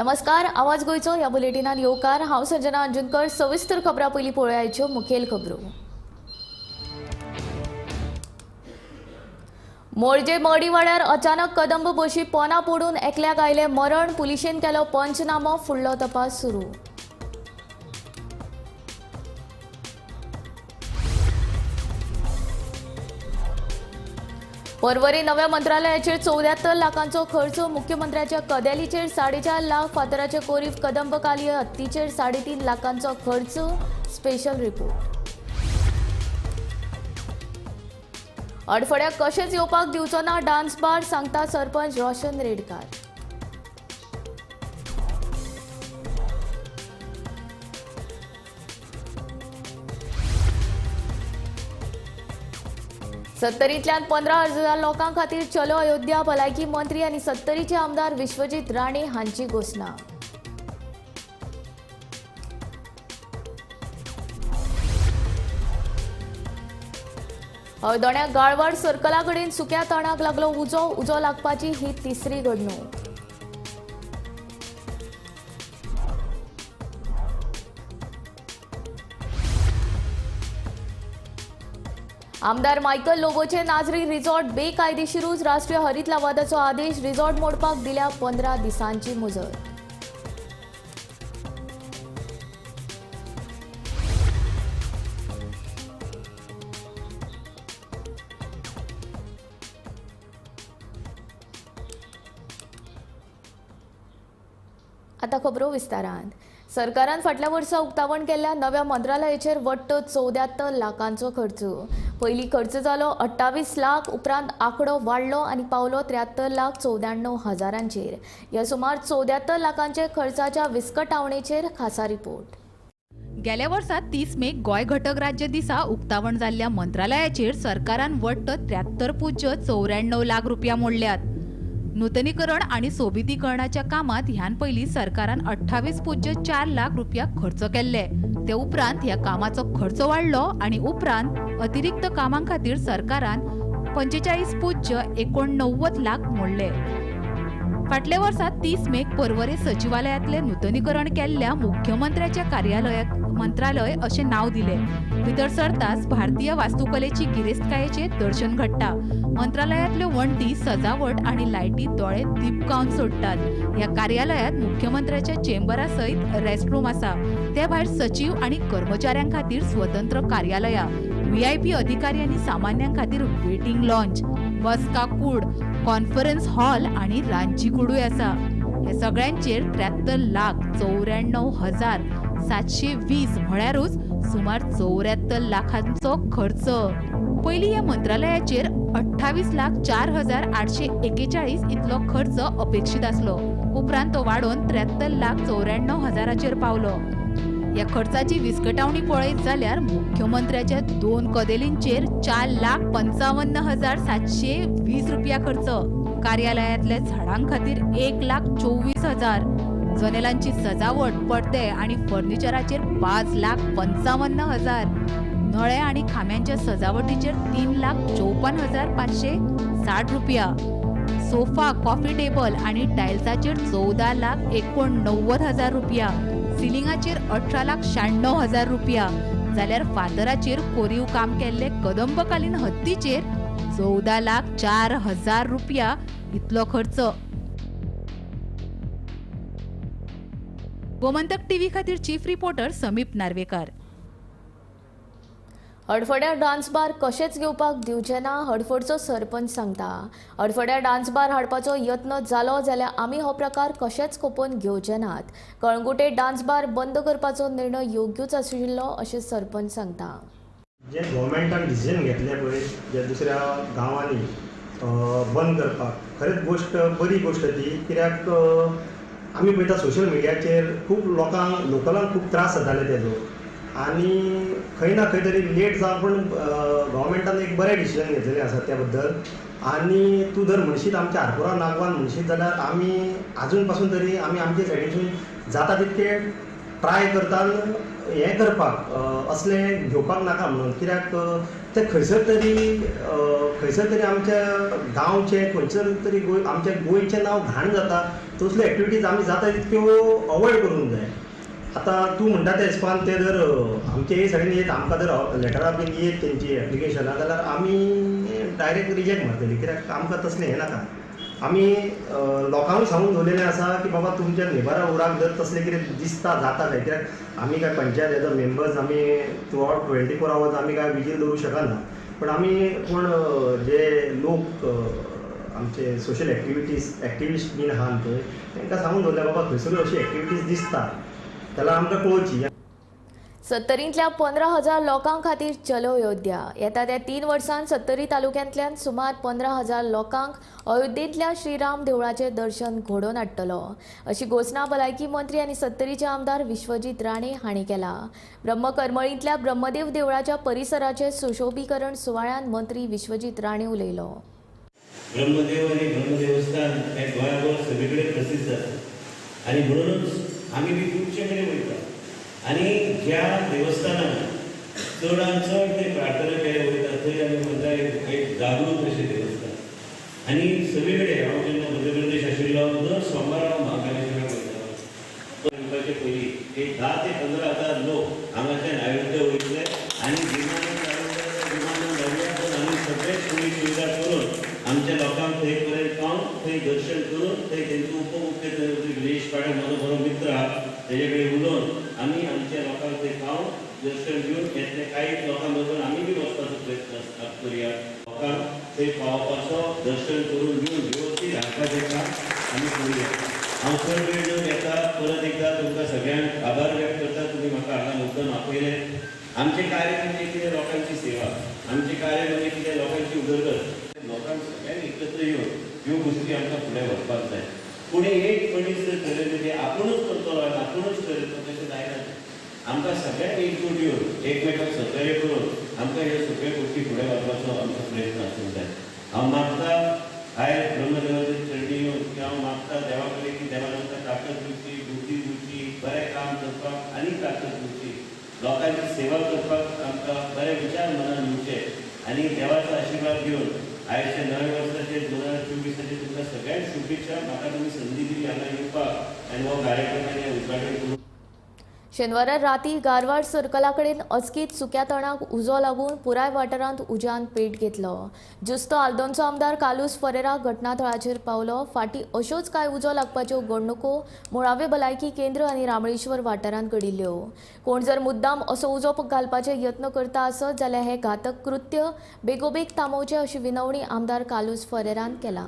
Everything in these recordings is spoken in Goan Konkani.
नमस्कार, आवाज गोंयचो ह्या बुलेटिनात येवकार. हांव संजना अंजुनकर. सविस्तर खबरां पयलीं पळोवयाच्यो मुखेल खबरो. मोरजे मडीवाड्यार अचानक कदंब बशी पोना पडून एकल्याक आयलें मरण. पुलिशेन केलो पंचनामो, फुडलो तपास सुरू. पर्वरी नव्या मंत्रालयाचेर 74 लाखांचो खर्च. मुख्यमंत्र्याच्या कदेलीचेर 4.5 लाख, फातराचे कोरीव कदंबकालीय हत्तीचेर 3.5 लाखांचो खर्च. Special report. अडफड्याक कशेंच येवपाक दिवचो ना डान्स बार, सांगता सरपंच रोशन रेडकार. सत्तरींतल्यान 15,000 लोकां खातीर चलो अयोध्या. भलायकी मंत्री आनी सत्तरीचे आमदार विश्वजीत राणे हांची घोशणा. हळदोण्या गाळवाड सर्कला कडेन सुक्या तणाक लागलो उजो. उजो लागपाची ही तिसरी घडणूक. आमदार मायकल लोबोचे नाजरी रिसॉर्ट बेकायदेशीरूच. राष्ट्रीय हरित लवादाचो आदेश. रिसॉर्ट मोडपाक दिल्या 15 दिसांची मुजत. आता खबरो विस्तारान. सरकारान फाटल्या वर्सा उक्तावण केल्ल्या नव्या मंत्रालयाचेर वट्ट 74 लाखांचो खर्च. पयलीं खर्च जालो 28 लाख, उपरांत आंकडो वाडलो आनी पावलो 73,94,000. ह्या सुमार 74 लाखांचे खर्चाच्या विस्कटावणेचेर खासा रिपोर्ट. गेल्या वर्सा 30 मेक गोंय घटक राज्य दिसा उक्तावण जाल्ल्या मंत्रालयाचेर सरकारान वट्ट 73.94 लाख रुपया मोडल्यात. नूतनीकरण आनी सोबितीकरणाच्या कामात ह्यान पयलीं सरकारान 28.4 लाख रुपया खर्च केल्ले. ते उपरांत ह्या कामाचो खर्च वाडलो आनी उपरांत अतिरिक्त कामां खातीर सरकारान 45.89 लाख मोडले. फाटल्या वर्सा 30 मेक पर्वरे सचिवालयांतलें नूतनीकरण केल्ल्या मुख्यमंत्र्याच्या कार्यालयाक मंत्रालय अशें नांव दिलें. भितर सरताच भारतीय वास्तुकलेची गिरेस्तकायेचें दर्शन घडटा. मंत्रालयांतल्यो वण्टी, सजावट आनी लायटी दोळे दिपकावन सोडटात. ह्या कार्यालयांत मुख्यमंत्र्याच्या चेंबरा सयत रेस्टरूम आसा. ते भायर सचीव आनी कर्मचाऱ्यां खातीर स्वतंत्र कार्यालयां, व्हीआयपी अधिकारी आनी सामान्यां खातीर वेटिंग लॉन्च, बसका कूड, कॉन्फरन्स हॉल आनी रांदची कुडूय आसा. हे सगळ्यांचेर 73,94,720 म्हळ्यारूच सुमार 74 लाखांचो खर्च. पयलीं ह्या मंत्रालयाचेर 28,04,841 इतलो खर्च अपेक्षीत आसलो. उपरांत तो वाडोवन 73,94,000 पावलो. ह्या खर्चाची विस्कटावणी पळयत जाल्यार मुख्यमंत्र्याच्या 2 कदेलींचेर 4,55,720 रुपया खर्च. कार्यालयांतल्या झाडां खातीर 1,24,000, जनेलांची सजावट, पडदे आनी फर्निचराचेर 5,55,000, नळे आनी खांब्यांच्या सजावटीचेर 3,54,560 रुपया, सोफा, कॉफी टेबल आनी टायल्साचेर 14,89,000 रुपया, सिलिंगाचेर 18,96,000 रुपया, जाल्यार फातराचेर कोरीव काम केल्ले कदंबकालीन हत्तीचेर 14,04,000 रुपया इतलो खर्च. गोमंतक टीव्ही खातीर चीफ रिपोर्टर समीप नार्वेकार. हडफड्या डान्स बार कशेंच घेवपाक दिवचे ना, हडफडचो सरपंच सांगता. हडफड्या डान्स बार हाडपाचो यत्न जालो जाल्यार आमी हो प्रकार कशेंच खपोवन घेवचे नात. कळंगुटे डान्स बार बंद करपाचो निर्णय योग्यूच आशिल्लो अशें सरपंच सांगता. जे गव्हर्मेंटान डिसिजन घेतलें पळय जे दुसऱ्या गांवांनी बंद करपाक, खरेंच गोश्ट बरी गोश्ट ती. कित्याक आमी पळयता सोशल मिडियाचेर खूब लोकांक, लोकलांक खूब त्रास जाताले तेजो आनी खंय ना खंय तरी लेट जावं पूण गव्हर्मेंटान एक बरें डिसिजन घेतलेलें आसा त्या बद्दल. आनी तूं जर म्हणशीत आमच्या आरपोरा नागवान म्हणशीत जाल्यार आमी आजून पासून तरी आमी आमच्या सायडीसून जाता तितके ट्राय करता हें करपाक असलें घेवपाक नाका म्हणून, कित्याक तें खंयसर तरी आमच्या गांवचें खंयसर तरी आमच्या गोंयचें नांव घाण जाता. तसल्यो एक्टिविटीज आमी जाता तितक्यो अवॉयड करूंक जाय. आतां तूं म्हणटा ते हिसपान ते जर आमचे हे सायडीन येत आमकां जर लेटरां बीन येत तेंची एप्लिकेशनां जाल्यार आमी डायरेक्ट रिजेक्ट मारतली, कित्याक आमकां तसलें हें नाका. आमी लोकांक सांगून दवरलेलें आसा की बाबा तुमच्या नेबरा उराक जर तसलें कितें दिसता जाता काय, कित्याक आमी काय पंचायत एज अ मेंबर्स आमी थ्रू आवट 24 आवर्स आमी काय विजील दवरूंक शकना. पण आमी कोण जे लोक आमचे सोशल एक्टिविस्ट बीन आहा पळय तांकां सांगून दवरलें बाबा खंयसरूय अशी एक्टिविटीज दिसता जाल्यार आमकां कळोवची. सत्तरींतल्या 15,000 लोकां खातीर चलो अयोध्या. येता त्या 3 वर्सांत सत्तरी तालुक्यांतल्यान सुमार 15,000 लोकांक अयोध्येंतल्या श्रीराम देवळाचें दर्शन घडोवन हाडटलो अशी घोशणा भलायकी मंत्री आनी सत्तरीचे आमदार विश्वजीत राणे हांणी केला. ब्रह्मकरमळींतल्या ब्रह्मदेव देवळाच्या परिसराचे सुशोभीकरण सुवाळ्यांत मंत्री विश्वजीत राणे उलयलो. ब्रह्मदेव आनी ब्रह्मदेवस्थान हे गोंयाभर सगळे कडेन प्रसिद्ध आसा आनी म्हणूनच आमी बी खुबशे कडेन वयता आनी ज्या देवस्थानान चडान चड ते प्रार्थना केले वयता थंय आमी म्हणटा एक जागृत अशें देवस्थान. आनी सगळे कडेन हांव जेन्ना मध्य प्रदेश आशिल्लो दर सोमार हांव महाकालेश्वराक वयतालो. येवपाचे पयलीं एक 10 ते 15 हजार लोक हांगाच्यान अयोध्या वयतले आनी विमानान विमानान धाडया, पण आमी सगळे सोयी सुविधा करून आमच्या लोकांक थंय पर्यंत पावन थंय दर्शन करून थंय तेंचो उपमुख्यमंत्री विनेश पाटील म्हजो बरो मित्र आहा तेजे कडेन उलोवन आमी आमच्या लोकांक थंय पावन दर्शन घेवन येतले कांय लोकां बरोबर आमी बी वचपाचो प्रयत्न करुया. लोकांक थंय पावपाचो दर्शन करून घेवन व्यवस्थीत हाडपाचें काम आमी करुया. हांव चड वेळ न घेता परत एकदा तुमकां सगळ्यांक आभार व्यक्त करता. तुमी म्हाका हांगा मुद्दम आपयलें. आमचें कार्य म्हणजे कितें लोकांची सेवा, आमचें कार्य म्हणजे कितें लोकांची उदरगत. लोकांक सगळ्यांनी एकत्र येवन ह्यो गोश्टी आमकां फुडें व्हरपाक जाय. कोणी एक मनीस जर ठरयलें तें आपुणूच करतलो आनी आपुणूच ठरयतलो तशें जायना. आमकां सगळ्यांक एकजूट येवन एकमेकांक सहकार्य करून आमकां ह्यो सगळ्यो गोश्टी फुडें व्हरपाचो आमचो प्रयत्न आसूंक जाय. हांव मागता आयज ब्रह्मदेवाचे चरणी येवन की हांव मागता देवा कडेन की देवान आमकां ताकद दिवची, बुद्धी दिवची, बरें काम करपाक आनी ताकद दिवची, लोकांची सेवा करपाक आमकां बरे विचार मनान दिवचे आनी देवाचो आशिर्वाद घेवन आयच्या नव्या वर्साचे 2024 तुमकां सगळ्यांक शुभेच्छा. म्हाका तुमी संदी दिली हांगा येवपाक आनी हो कार्यक्रम आनी उद्घाटन करूंक. शेनवारा राती गारवाड सर्कला कडेन अचकीत सुक्या तणाक उजो लागून पुराय वाठारांत उज्यान पेट घेतलो. जुस्तो आल्दोनचो आमदार कार्लुस फरेरा घटनाथळाचेर पावलो. फाटीं अश्योच कांय उजो लागपाच्यो घडणुको मुळावे भलायकी केंद्र आनी रामळेश्वर वाठारांत घडिल्ल्यो. कोण जर मुद्दाम असो उजो घालपाचे यत्न करता आसत जाल्यार हें घातक कृत्य बेगोबेग थांबोवचें अशी विनवणी आमदार कार्लुस फरेरान केला.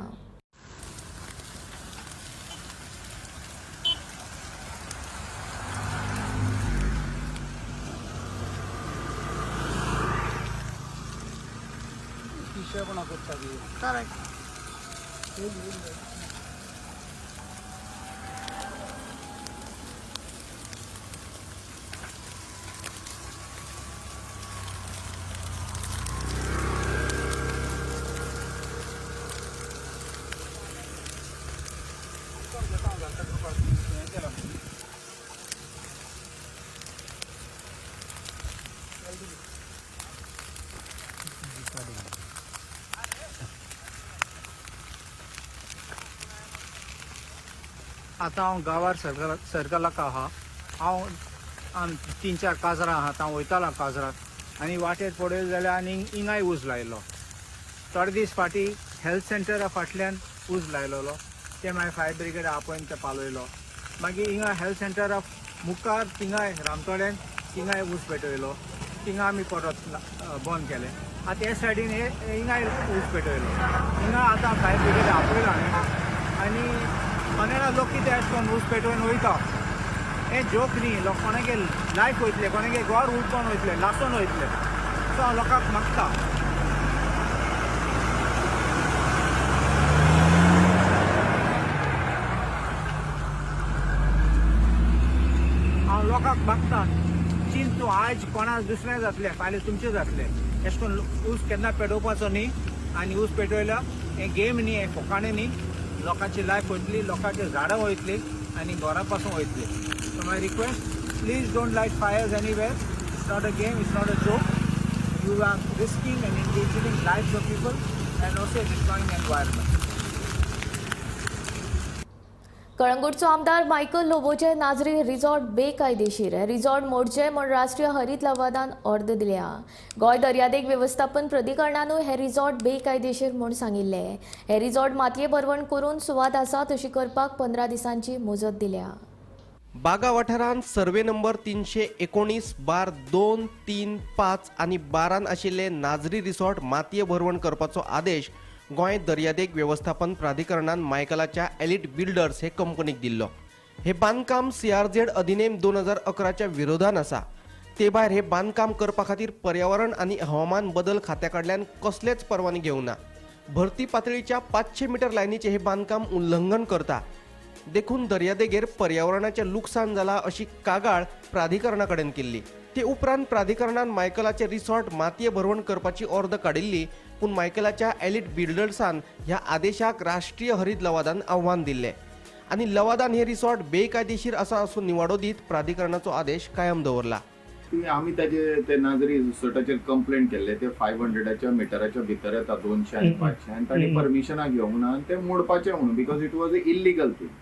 आतां हांव गांवार सर्कलाक आहा. हांव आम 3-4 काजरां आहा, हांव वयतालो काजराक आनी वाटेर पडयलो जाल्यार आनी हिंगाय उज लायलो. थोडे दीस फाटीं हेल्थ सेंटरा फाटल्यान उज लायलेलो, ते मागीर फायर ब्रिगेड आपोवन ते पालयलो. मागीर हिंगा हेल्थ सेंटरा मुखार थिंगाय रामतोड्यान थिंगाय ऊस पेटयलो, थिंगा आमी परत बंद केलें. आतां हे सायडीन हे हिंगाय ऊस पेटयलो, हिंगा आतां फायर ब्रिगेड आपयलो हांवें आनी कोणें लोक कितें अशें करून ऊस पेटोवन वयता. हें जोक न्ही, लोक कोणागे लायफ वयतले, कोणागे घर उडकोन वयतले, लासून वयतले. सो हांव लोकांक मागता. हांव लोकांक मागता चिंत तूं आयज कोणा दुसरें जातलें, फाल्यां तुमचें जातलें. अशें करून ऊस केन्ना पेटोवपाचो न्ही आनी ऊस पेटयलो हें गेम न्ही, हें फोकाणें न्ही. लोकांची लायफ वयतली, लोकांची झाडां वयतली आनी घरा पासून वयतली. So my request, Please don't light fires anywhere. It's not a game, it's not a joke. You are risking and endangering lives of people and also destroying environment. कळंगूटचो आमदार मायकल लोबोचे नाजरी रिसॉर्ट बेकायदेशीर रिसॉर्ट मोडचे म्हूण राष्ट्रीय हरीत लवादान ऑर्द दिल्या. गोंय दर्यादेग वेवस्थापन प्राधिकरणानूय हे रिसॉर्ट बेकायदेशीर म्हूण सांगिल्लें. हे रिसॉर्ट मातये भरवण करून सुवात आसा तशी करपाक 15 दिसांची मुजत दिल्या. बागा वाठारांत सर्वे नंबर 319/2, 3, 5 आनी 12 आशिल्ले नाजरी रिसॉर्ट मातये भरवण करपाचो आदेश गोंय दर्यादेग वेवस्थापन प्राधिकरणान मायकलाच्या एलिट बिल्डर्स हे कंपनीक दिल्लो. हे बांदकाम CRZ अधिनेम 2011च्या विरोधान आसा. ते भायर हे बांदकाम करपा खातीर पर्यावरण आनी हवामान बदल खात्या कडल्यान कसलेच परवानगी घेवना. भरती पातळीच्या 500 मिटर लायनीचें हे बांदकाम उल्लंघन करता, देखून दर्यादेगेर पर्यावरणाचें लुकसाण जाला अशी कागाळ प्राधिकरणा कडेन केल्ली. ते उपरांत प्राधिकरणान मायकलाचे रिसॉर्ट मातये भरवण करपाची ऑर्द काडिल्ली, पूण मायकलाच्या एलिट बिल्डर्सान ह्या आदेशाक राष्ट्रीय हरीत लवादान आव्हान दिल्लें आनी लवादान हे रिसॉर्ट बेकायदेशीर आसा असो निवाडो दीत प्राधिकरणाचो आदेश कायम दवरला. आमी ताजे ते नाजरी रिसॉर्टाचेर कंप्लेंट केल्ले, ते 500 मिटराच्या भितर येता 200 आनी 500 आनी तांणी परमिशनां घेवंक ना आनी ते मोडपाचें म्हणून, because it was a illegal thing,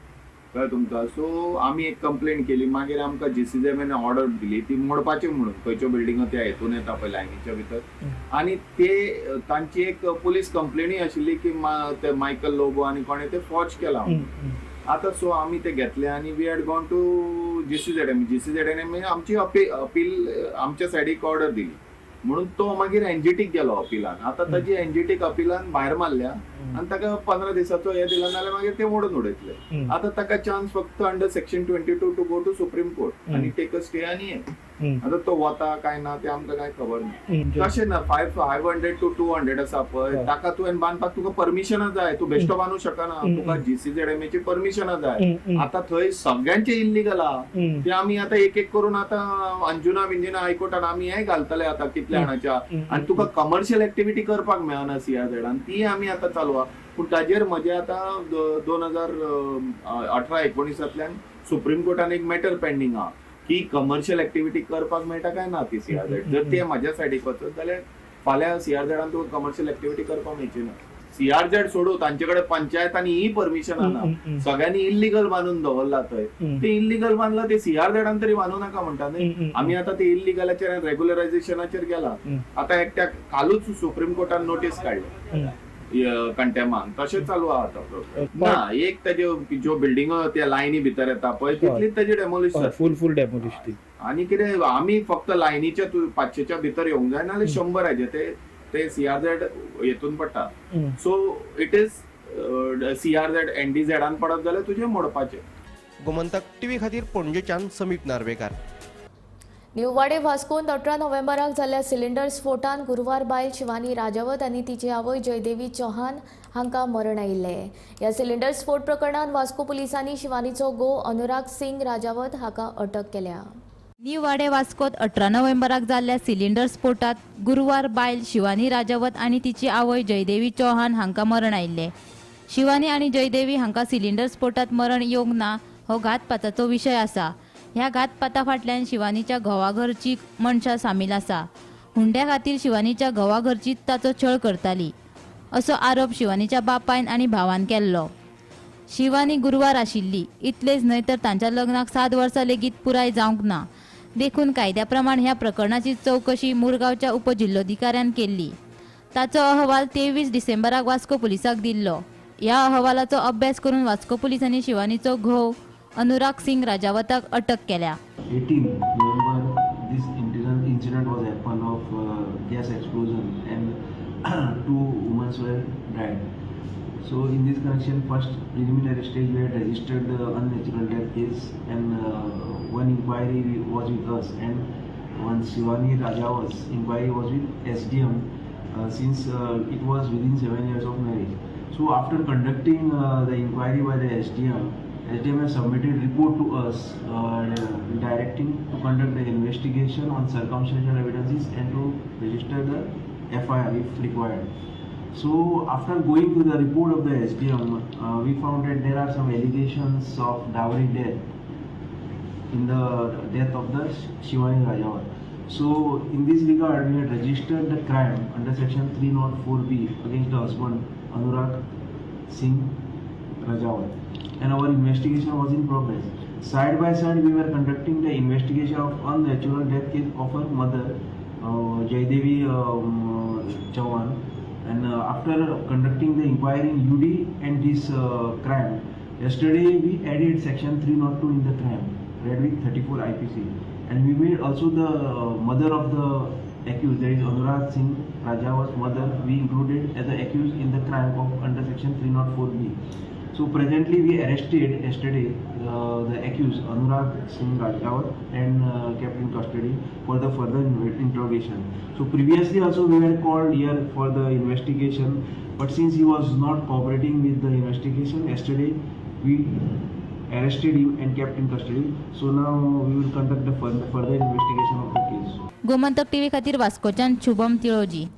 कळ्ळें तुमकां. सो आमी एक कंप्लेंट केली, मागीर आमकां GCZMA order दिली ती मोडपाची म्हणून, खंयच्यो बिल्डिंगो त्या हेतून येता पळय लायनीच्या भितर. आनी ते तांची एक पुलीस कंप्लेनूय आशिल्ली की ते मायकल लोबो आनी कोणें ते फॉर्ज केला. आतां सो आमी ते घेतले आनी we had gone to GCZMA. GCZMA आमची अपील आमच्या सायडीक ऑर्डर दिली म्हणून तो मागीर एनजीटीक गेलो अपिलान. आतां ताजी एनजीटीक अपिलान भायर मारल्या आनी ताका 15 दिसाचो हे दिला, नाल्यार मागीर ते मोडून उडयतले. आतां ताका चान्स फक्त under section 22 to go to Supreme Court आनी टेक अ स्टे आनी हे. आतां तो वता काय ना ते आमकां कांय खबर ना. तशें ना, 500 to 200 आसा पळय, ताका तुवें बांदपाक तुका परमिशनां जाय, तूं बेश्टो बांदूंक शकना, तुका GCZMA ची परमिशनां जाय. आतां थंय सगळ्यांचे इल्लीगल आहा, ते आमी आतां एक एक करून आतां अंजुना बिंजुना हायकोर्टान आमी हें घालतले आतां कितल्या जाणाच्या. आनी तुका कमर्शियल एक्टिविटी करपाक मेळना CRZ, ती आमी आतां चालू आहा. पूण ताजेर म्हजें आतां 2018-19 सुप्रीम कोर्टान एक मॅटर पेंडींग आहा की कमर्शियल एक्टिविटी करपाक मेळटा काय ना ती CRZ. जर ते म्हाज्या सायडीक वचत जाल्यार फाल्यां CRZ तुका कमर्शियल एक्टिविटी करपाक मेळची ना. CRZ सोडू, तांचे कडेन पंचायतांनी ही परमिशनां ना, सगळ्यांनी इल्लीगल बांदून दवरला थंय. ते इल्लीगल बांदला ते CRZ तरी बांदू नाका म्हणटा न्ही. आमी आतां ते इल्लीगलाचेर रेगुलरायझेशनाचेर गेला. आतां एकट्याक कालूच सुप्रीम कोर्टान नोटीस काडली कंटेमान, तशें चालू आहा आतां. ना एक ताज्यो ज्यो बिल्डिंगो त्या लायनी भितर येता पळय तितलीच ताजी डेमोलिश, फूल डेमोलिश ती. आनी कितें आमी फक्त लायनीच्या 500च्या भितर येवंक जाय, नाल्यार 100 ते CRZ हेतून पडटा. So it is CRZ NDZ पडत जाल्यार तुजें मोडपाचें. गोमंतक टीव्ही खातीर पणजेच्यान समीप नार्वेकार. निववाडे वास्कोन 18 नोव्हेंबराक जाल्ल्या सिलिंडर स्फोटान गुरुवार बायल शिवानी राजावत आनी तिची आवय जयदेवी चौहान हांकां मरण आयिल्लें. ह्या सिलिंडर स्फोट प्रकरणांत वास्को पुलिसांनी शिवानीचो घोव अनुराग सिंग राजावत हाका अटक केल्या. निववाडे वास्कोत 18 नोव्हेंबराक जाल्ल्या सिलिंडर स्फोटात गुरुवार बायल शिवानी राजावत आनी तिची आवय जयदेवी चौहान हांकां मरण आयिल्लें. शिवानी आनी जयदेवी हांकां सिलिंडर स्फोटात मरण येवंक ना हो घातपाताचो विशय आसा. ह्या घातपाता फाटल्यान शिवानीच्या घोवा घरची मनशां सामील आसा. हुंड्या खातीर शिवानीच्या घोवा घरची ताचो छळ करताली असो आरोप शिवानीच्या बापायन आनी भावान केल्लो. शिवानी गुरुवार आशिल्ली, इतलेच न्हय तर तांच्या लग्नाक 7 वर्सां लेगीत पुराय जावंक ना. देखून कायद्या प्रमाण ह्या प्रकरणाची चवकशी मुरगांवच्या उपजिल्लोधिकाऱ्यान केल्ली. ताचो अहवाल 23 डिसेंबराक वास्को पुलिसाक दिल्लो. ह्या अहवालाचो अभ्यास करून वास्को पुलिसांनी शिवानीचो घोव अनुराग सिंग राजावताक अटक केल्या. 18 November this incident was happened of gas explosion and 2 women were died. So in this connection, first preliminary stage we had registered the unnatural death case and one inquiry was with us and one Shivani Rajawat's inquiry was with SDM since it was within 7 years of marriage. So after conducting the inquiry by the SDM, SDM has submitted report to us directing to conduct the investigation on circumstantial evidences and to register the FIR if required. So after going through the report of the SDM, we found that there are some allegations of dowry death in the death of the Shivani Rajawat. So in this regard, we had registered the crime under section 304B against the husband Anurag Singh Rajawat, and our investigation was in progress. Side by side, we were conducting the investigation of unnatural death case of her mother, Jaydevi Chauhan, and after conducting the inquiry in UD and this crime, yesterday we added section 302 in the crime, read with 34 IPC, and we made also the mother of the accused, that is Anurag Singh Rajawat's mother, we included as an accused in the crime of under section 304B. So presently we arrested yesterday the accused Anurag Singh Rajawat and kept in custody for the further interrogation. So previously also we were called here for the investigation, but since he was not cooperating with the investigation, yesterday we arrested him and kept in custody. So now we will conduct the further investigation of the case. Gomantak TV खातीर वास्कोच्यान शुभम तिळोजी.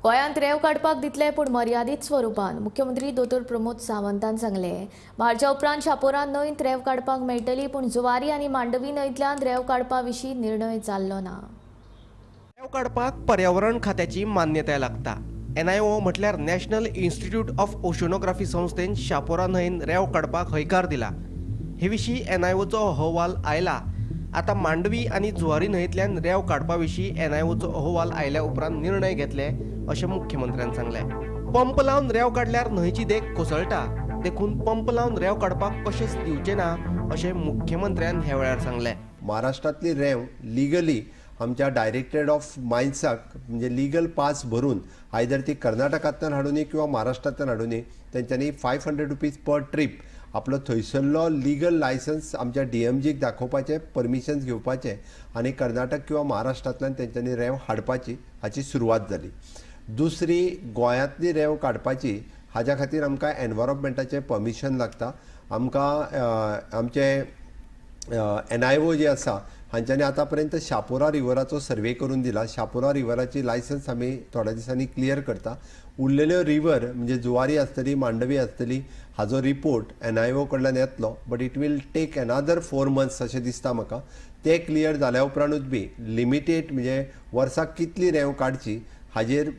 गोंयांत रेंव काडपाक दितले पूण मर्यादीत स्वरुपान, मुख्यमंत्री दोतोर प्रमोद सावंतान सांगलें. मार्चा उपरांत शापोरा न्हंयत रेंव काडपाक मेळटली, पूण जुवारी आनी मांडवी न्हंयतल्यान रेंव काडपा विशीं निर्णय जाल्लो ना. रेंव काडपाक पर्यावरण खात्याची मान्यताय लागता. एनआयओ म्हटल्यार नॅशनल इन्स्टिट्यूट ऑफ ओशनोग्राफी संस्थेन शापोरा न्हंयन रेंव काडपाक हयकार दिला. हे विशीं एनआयओचो अहवाल आयला. आतां मांडवी आनी जुवारी न्हंयतल्यान रेंव काडपा विशीं एनआयओचो अहवाल आयल्या उपरांत निर्णय घेतले अशें मुख्यमंत्र्यान सांगलें. पंप लावन रेंव काडल्यार न्हंयची देग कोसळटा, देखून पंप लावन रेंव काडपाक कशेंच दिवचें ना अशें मुख्यमंत्र्यान ह्या वेळार सांगलें. महाराष्ट्रांतली रेंव लिगली आमच्या डायरेक्टरेट ऑफ मायन्साक म्हणजे लिगल पास भरून आयदर ती कर्नाटकांतल्यान हाडुनी किंवा महाराष्ट्रांतल्यान हाडुनी तेंच्यांनी 500 रुपीज पर ट्रीप आपलो थंयसरलो लिगल लायसन्स आमच्या डीएमजीक दाखोवपाचें, परमिशन्स घेवपाचें आनी कर्नाटक किंवा महाराष्ट्रांतल्यान तेंच्यांनी रेंव हाडपाची हाची सुरवात जाली. दुसरी, गोंयांतली रेंव काडपाची हाज्या खातीर आमकां एनवायरमेंटाचें परमिशन लागता. आमकां आमचें एनआयओ जे आसा हांच्यांनी आतां पर्यंत शापोरा रिवराचो सर्वे करून दिला. शापोरा रिवराची लायसन्स आमी थोड्या दिसांनी क्लियर करता. उरलेल्यो रिवर म्हणजे जुवारी आसतली, मांडवी आसतली, हाजो रिपोर्ट एनआयओ कडल्यान येतलो, but it will take another 4 months अशें दिसता म्हाका. ते क्लियर जाल्या उपरांतूच बी लिमिटेड म्हणजे वर्साक कितली रेंव काडची हाजेर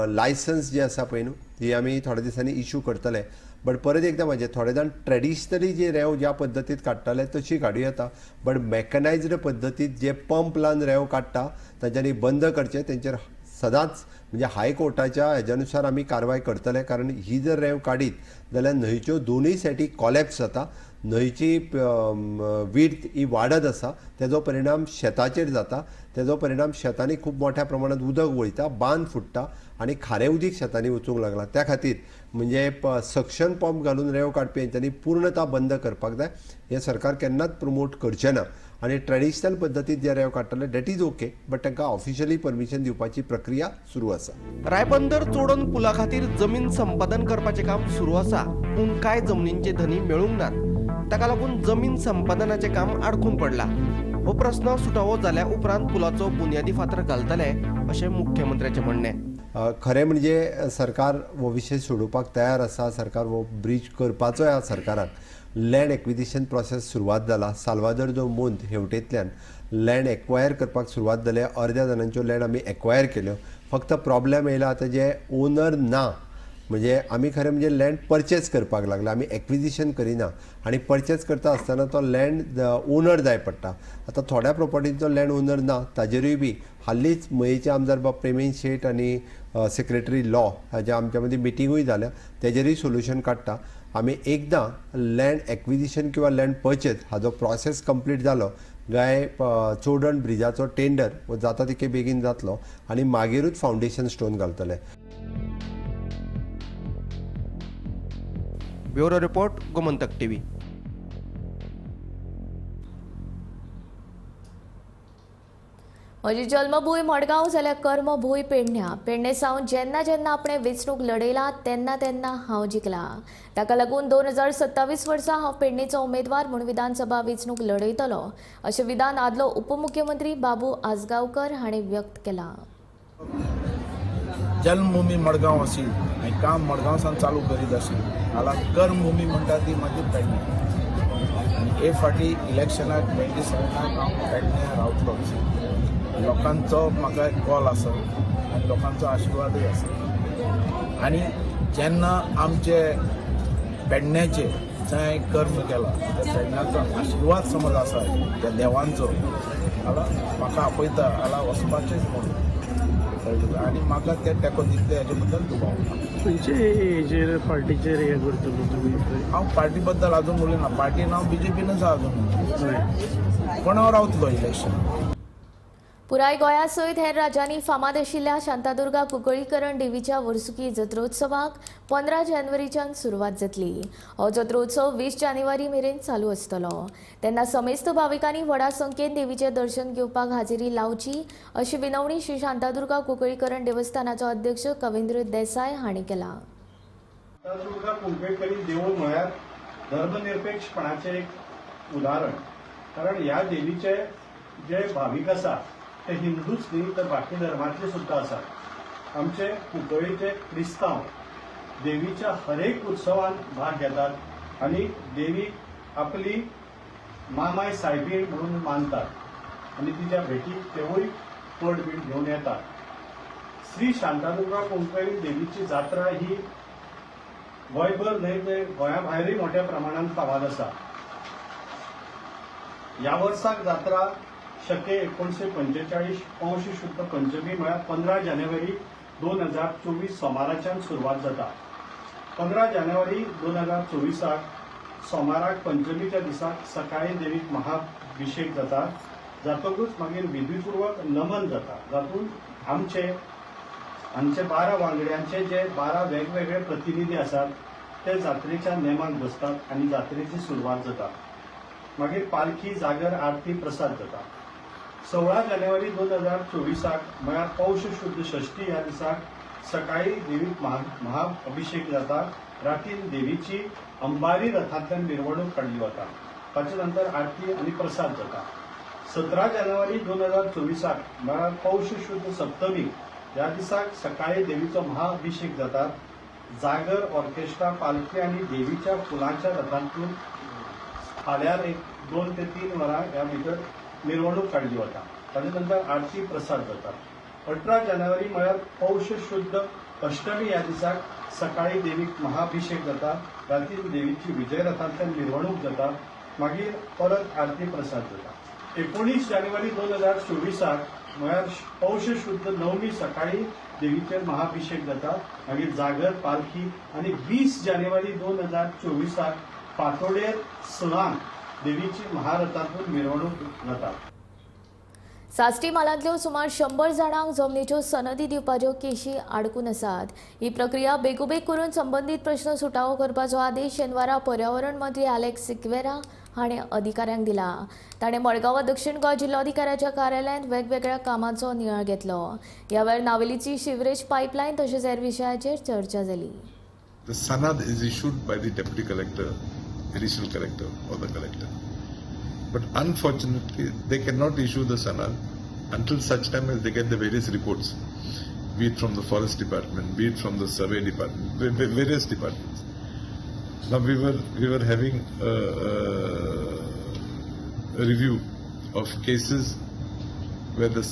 लायसन्स जे आसा पळय न्हू ही आमी थोड्या दिसांनी इशू करतले. बट परत एकदां म्हणजे थोडे जाण ट्रेडिशनली जे रेंव ज्या पद्दतीत काडटाले तशी काडूं येता, बट मॅकनायज्ड पद्दतीत जे पंप लावन रेंव काडटा तांच्यांनी बंद करचें. तेंचेर सदांच म्हणजे हायकोर्टाच्या हेज्या नुसार आमी कारवाय करतले, कारण ही जर रेंव काडीत जाल्यार न्हंयच्यो दोनूय सायडी कॉलॅप्स जाता, न्हंयची विड्थ ही वाडत आसा, तेजो परिणाम शेताचेर जाता, तेजो परिणाम शेतांनी खूब मोठ्या प्रमाणात उदक वयता, बांद फुट्टा आनी खारें उदीक शेतांनी वचूंक लागलां. त्या खातीर म्हणजे सक्शन पंप घालून रेंव काडपी हेंच्यांनी पूर्णता बंद करपाक जाय. हें सरकार केन्नाच प्रमोट करचें ना आनी ट्रेडिशनल पद्दतीत जे रेंव काडटले that is okay, but तांकां ऑफिशियली परमिशन दिवपाची प्रक्रिया सुरू आसा. रायबंदर चोडण पुला खातीर जमीन संपादन करपाचें काम सुरू आसा, पूण कांय जमनींचे धनी मेळूंक नात. ताका लागून जमीन संपादनाचें काम आडकून पडलां. हो प्रस्न सुटावो जाल्या उपरांत पुलाचो बुन्यादी फातर घालतले अशें मुख्यमंत्र्याचें म्हणणें. खरें म्हणजे सरकार हो विशय सोडोवपाक तयार आसा. सरकार हो ब्रीज करपाचोय आसा. सरकाराक लँड एक्विजिशन प्रोसेस सुरवात जाला. साल्वादोर दो मुंद हेवटेंतल्यान लँड एक्वायर करपाक सुरवात जाल्या. अर्द्या जाणांच्यो लँड आमी एक्वायर केल्यो. फक्त प्रॉब्लेम येयला आतां जे ओनर ना, म्हणजे आमी खरें म्हणजे लँड परचेज करपाक लागला, आमी एक्विजिशन करिना आनी परचेज करता आसतना तो लँड ओनर जाय पडटा. आतां थोड्या प्रोपर्टींचो लँड ओनर ना, ताजेरूय बी हालींच मयेचे आमदार बाब प्रेमेंद शेट आनी सेक्रेटरी लॉ हाज्या आमच्या मदीं मिटिंगूय जाल्या, तेजेरूय सोल्युशन काडटा. आमी एकदां लँड एक्विजिशन किंवा लँड परचेज हाजो प्रोसेस कंप्लीट जालो काय चोडण ब्रिजाचो टेंडर हो जाता तितके बेगीन जातलो आनी मागीरूच फावंडेशन स्टोन घालतले. Bureau report, Gomantak TV. म्हजी जल्मभूंय मडगांव जाल्यार कर्मभूंय पेडण्या. पेडणे सावन जेन्ना जेन्ना आपणें वेंचणूक लढयला तेन्ना तेन्ना हांव जिखला. ताका लागून 2027 वर्सा हांव पेडणेचो उमेदवार म्हूण विधानसभा वेंचणूक लढयतलो अशें विधान आदलो उपमुख्यमंत्री बाबू आजगांवकर हाणें व्यक्त केलां. जन्मभूमी मडगांव आशी आनी काम मडगांव सावन चालू करीत आशी जाल्यार कर्मभूमी म्हणटा ती मागीर पेडणे. आनी हे फावटी इलेक्शनाक 27 हांव पेडण्यां रावतलोच. लोकांचो म्हाका कॉल आसा आनी लोकांचो आशिर्वादूय आसा. आनी जेन्ना आमचे पेडण्याचे जंय कर्म केला त्या पेडण्याचो आशिर्वाद समज आसा त्या देवांचो, जाल्यार म्हाका आपयता जाल्यार वचपाचेंच म्हणून कळ्ळें. आनी म्हाका ते तेंको दितले हेजे बद्दल दुबाव ना. खंयचे हेजेर पार्टीचेर हें करतलो तुमी? हांव पार्टी बद्दल अजून उलयना. पार्टीन हांव बीजेपीनच आसा अजून, पूण हांव रावतलो इलेक्शन. पुराय गोंया सयत हेर राज्यांनी फामाद आशिल्ल्या शांतादुर्गा कुंकळीकरण देवीच्या वर्सुकी जत्रोत्सवाक 15 जानेवारीच्यान सुरवात जातली. हो जत्रोत्सव 20 जानेवारी मेरेन चालू आसतलो. तेन्ना समेस्त भाविकांनी व्हडा संख्येन देवीचें दर्शन घेवपाक हाजेरी लावची अशी विनवणी श्री शांतादुर्गा कुंकळीकरण देवस्थानाचो अध्यक्ष कवींद्र देसाय हांणी केला. शांतादुर्गा कुंकळीकरी देवूळ म्हळ्यार धर्मनिरपेक्षपणाचें एक उदाहरण, कारण ह्या देवीचे जे भावीक आसा ते हिंदूच न्ही तर बाकी धर्मांतले सुद्दां आसात. आमचे कुंकळीचे क्रिस्तांव देवीच्या हरेक उत्सवान भाग घेतात आनी देवीक आपली मामाय सायबीण म्हणून मानतात आनी तिच्या भेटीक तेवूय पड बीड घेवन येतात. श्री शांतादुर्गा कुंकळी देवीची जात्रा ही गोंयभर न्हय तर गोंया भायरूय मोठ्या प्रमाणान फामाद आसा. ह्या वर्साक जात्रा शके 1945 पौष शुद्ध पंचमी म्हळ्यार 15 जानेवारी 2024 सोमाराच्यान सुरवात जाता. 15 जानेवारी 2024 सोमाराक पंचमीच्या दिसाक सकाळी देवीक महाभिषेक जाता. जातकूच मागीर विधीपूर्वक नमन जाता, जातूंत आमचे 12 वांगड्यांचे जे 12 वेगवेगळे प्रतिनिधी आसात ते जात्रेच्या नेमाक बसतात आनी जात्रेची सुरवात जाता. मागीर पालखी, जागर, आरती, प्रसाद जाता. 16 जानेवारी 2024 म्हळ्यार पौष शुद्ध षष्ठी ह्या दिसाक सकाळी देवीक महाअभिषेक जाता. रातीन देवीची अंबारी रथांतल्यान मिरवणूक काडली वता. ताचे नंतर आरती आनी प्रसाद जाता. 17 जानेवारी 2024 म्हळ्यार पौष शुद्ध सप्तमी ह्या दिसाक सकाळी देवीचो महाअभिषेक जाता. जागर, ऑर्केस्ट्रा, पालखी आनी देवीच्या फुलांच्या रथांतून फाल्यार 1-2 ते 3 वरां ह्या भितर मिरवणूक काडली वता. ताजे नंतर आरती, प्रसाद जाता. 18 जानेवारी म्हळ्यार पौष शुद्ध अष्टमी ह्या दिसाक सकाळी देवीक महाअभिषेक जाता. रातीन देवीची विजय रथांतल्यान मिरवणूक जाता. मागीर परत आरती, प्रसाद जाता. 19 जानेवारी 2024 म्हळ्यार पौष शुद्ध नवमी सकाळी देवीचेर महाअभिषेक जाता. मागीर जागर, पालखी आनी 20 जानेवारी 2024 फांतोडेर 6 देवीची महारथांतून मिरवणूक जाता. साश्टी म्हालांतल्यो सुमार 100 जाणांक जमनीच्यो सनदी दिवपाच्यो केशी आडकून आसात. ही प्रक्रिया बेगोबेग करून संबंदीत प्रश्न सुटावो करपाचो आदेश शेनवारा पर्यावरण मंत्री आलेक्स सिक्वेरा हाणें अधिकाऱ्यांक दिला. ताणें मडगांव दक्षिण गोंय जिल्लोधिकाऱ्याच्या कार्यालयांत वेगवेगळ्या कामांचो नियाळ घेतलो. ह्या वेळार नावेलीची शिवरेज पायपलायन तशेंच हेर विशयाचेर चर्चा जाली. The sanad is issued by the deputy collector, additional collector or the collector. But unfortunately, they cannot issue the sanad until such time as they get the various reports, be it from the forest department, be it from the survey department, various departments. Now we were having a review of cases where the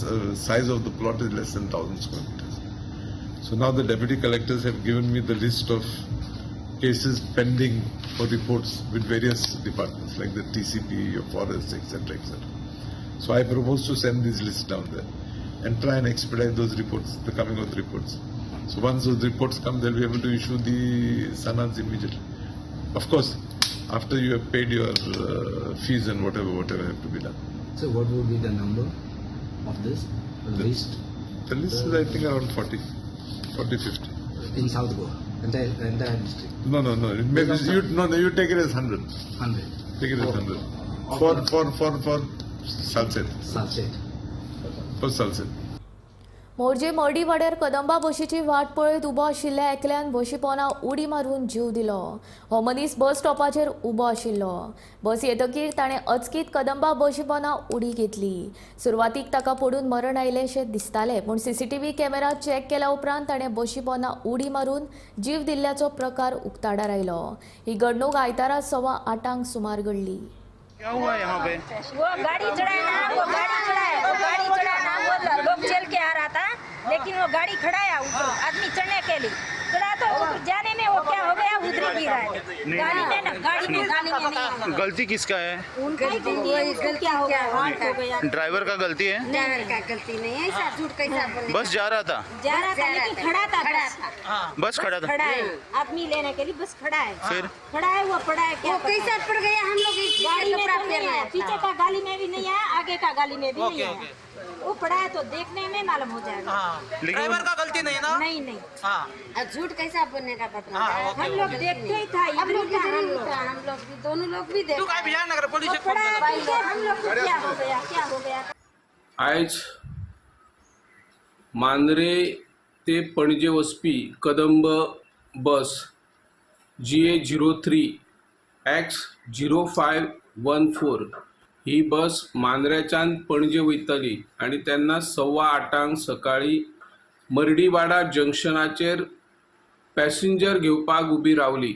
size of the plot is less than 1,000 square meters. So now the deputy collectors have given me the list of cases pending for reports with various departments like the TCP, or forest, etc., etc. So I propose to send these lists down there and try and expedite those reports, the coming of the reports. So once those reports come, they'll be able to issue the sanads immediately. Of course, after you have paid your fees and whatever have to be done. So what would be the number of this list? The list is, I think, around 40, 50. In South Goa, entire district? No. It may be, you take it as 100. 100. Take it as 100. For Salcete. Salcete. For Salcete. Morjim Mardi वाड्यार कदंबा बशीची वाट पळयत उबो आशिल्ल्या एकल्यान बशी पोना उडी मारून जीव दिलो. हो मनीस बस स्टॉपाचेर उबो आशिल्लो. बस येतकीर ताणें अचकीत कदंबा बशी पोना उडी घेतली. सुरवातीक ताका पडून मरण आयलें दिसतालें, पूण सीसीटीव्ही कॅमेरा चॅक केल्या उपरांत ताणें बशी पोना उडी मारून जीव दिल्ल्याचो प्रकार उक्ताडार आयलो. ही घडणूक आयतारा 8:15 सुमार घडली. क्या हुआ यहाँ पे? वो गाड़ी चढ़ाए ना, वो गाड़ी चढ़ाए, वो गाड़ी चढ़ाए ना, वो लोग चल के आ रहा था, लेकिन वो गाड़ी खड़ाया ऊपर आदमी चढ़ने के लिए चढ़ा, तो उधर जाने में वो क्या हो गया, उधर ही गिरा है गाड़ी में ना, गाड़ी में, गाड़ी में नहीं। गलती किसका है? उनका ही गलती है, उसको क्या हो गया, हाथ हो गया। ड्राइवर का गलती है? ड्राइवर का गलती नहीं है, ऐसा झूठ कैसा बोलने। बस जा रहा था, जा रहा था, लेकिन खड़ा था, बस बस खड़ा था, खड़ा है आदमी लेने के लिए, बस खड़ा है, फिर खड़ा है, वो पड़ा है, क्या कैसा पड़ गया। हम लोग गाड़ी में तो नहीं आया, पीछे का गाली में भी नहीं आया, आगे का गाली में भी नहीं आया, वो पड़ा है तो देखने में मालूम हो जाएगा। ड्राइवर का गलती नहीं ना? नहीं नहीं, झूठ कैसा बोलने का पता, हम लोग देखते ही था, हम लोग हम लोग भी दोनों लोग भी देखते, हम लोग को क्या हो गया, क्या हो गया। आयज मांद्रे ते पणजे वचपी Kadamba bus GA 03 X 0514 ही बस मांद्र्याच्यान पणजे वयताली आनी तेन्ना 8:15 सकाळी मर्डीवाडा जंक्शनाचेर पॅसेंजर घेवपाक उबी रावली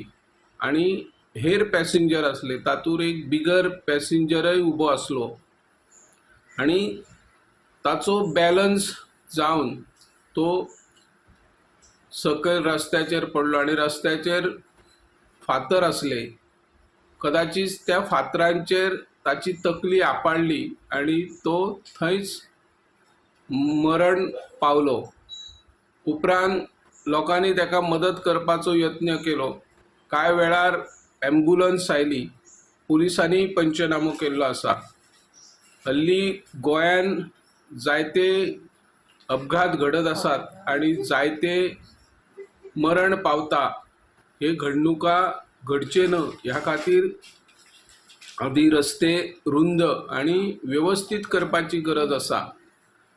आनी हेर पॅसेंजर आसले, तातूंत एक बिगर पॅसेंजरय उबो आसलो आनी ताचो बॅलन्स जावन तो सकयल रस्त्याचेर पडलो आनी रस्त्याचेर फातर आसले, कदाचीत त्या फातरांचेर ताची तकली आपडली आनी तो थंयच मरण पावलो। उपरांत लोकांनी ताका मदत करपाचो यत्न केलो, कांय वेळार ॲम्ब्युलन्स आयली, पुलिसांनी पंचनामो केल्लो आसा। हल्ली गोंयान जायते अपघात घडत आसात आनी जायते मरण पावता, हे घडणुका घडचे न्हय ह्या खातीर आदी रस्ते रुंद आनी व्यवस्थीत करपाची गरज आसा।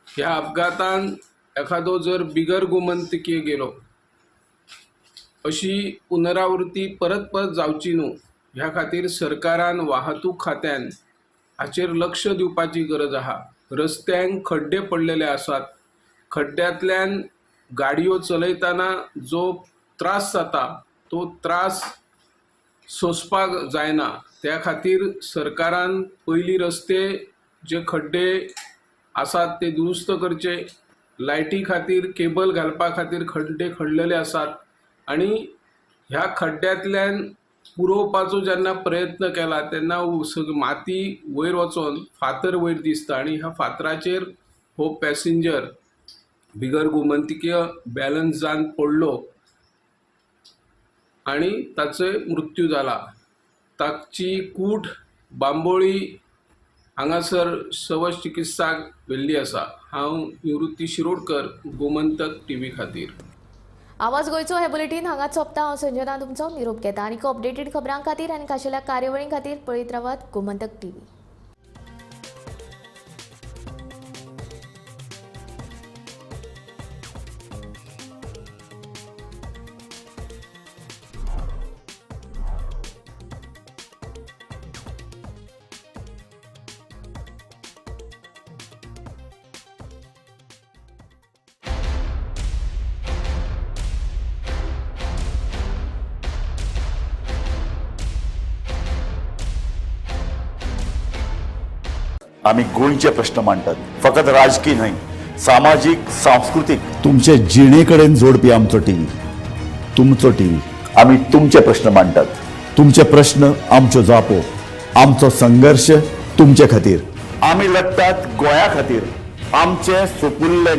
ह्या अपघातान एखादो जर बिगर गोमंतकीय गेलो अशी पुनरावृत्ती परत परत जावची न्हू ह्या खातीर सरकारान वाहतूक खात्यान हाचेर लक्ष दिवपाची गरज आहा। रस्त्यांक खड्डे पडलेले आसात, खड्ड्यांतल्यान गाडयो चलयतना जो त्रास जाता तो त्रास सोंसपाक जायना, त्या खातीर सरकारान पयलीं रस्ते जे खड्डे आसात ते दुरुस्त करचे, लायटी खातीर केबल घालपा खातीर खड्डे खणलेले आसात आनी ह्या खड्ड्यांतल्यान पुरोवपाचो जेन्ना प्रयत्न केला तेन्ना माती वयर वचोन फातर वयर दिसता आनी ह्या फातराचेर हो पॅसेंजर बिगर गोमंतकीय बॅलन्स जावन पडलो आनी ताचो मृत्यू जाला। ताची कूट बांबोळी हांगासर शव चिकित्साक व्हेल्ली आसा। हांव निवृत्ती शिरोडकर, गोमंतक टीव्ही खातीर। आवाज गोंयचो हे बुलेटीन हांगाच सोंपता। हांव संजना तुमचो निरोप घेता आनी अपडेटेड खबरां खातीर आनी खाशेल्या कार्यावळीं खातीर पळयत रावात गोमंतक टीव्ही। आमी गोंयचे प्रश्न मांडटात, फकत राजकीय न्हय, सामाजीक, सांस्कृतीक, तुमचे जिणे कडेन जोडपी आमचो टीव्ही, तुमचो टीव्ही। आमी तुमचे प्रश्न मांडटात, तुमचे प्रश्न आमच्यो जापो, आमचो संघर्श तुमचे खातीर। आमी लढटात गोंया खातीर, आमचे सुपुल्ले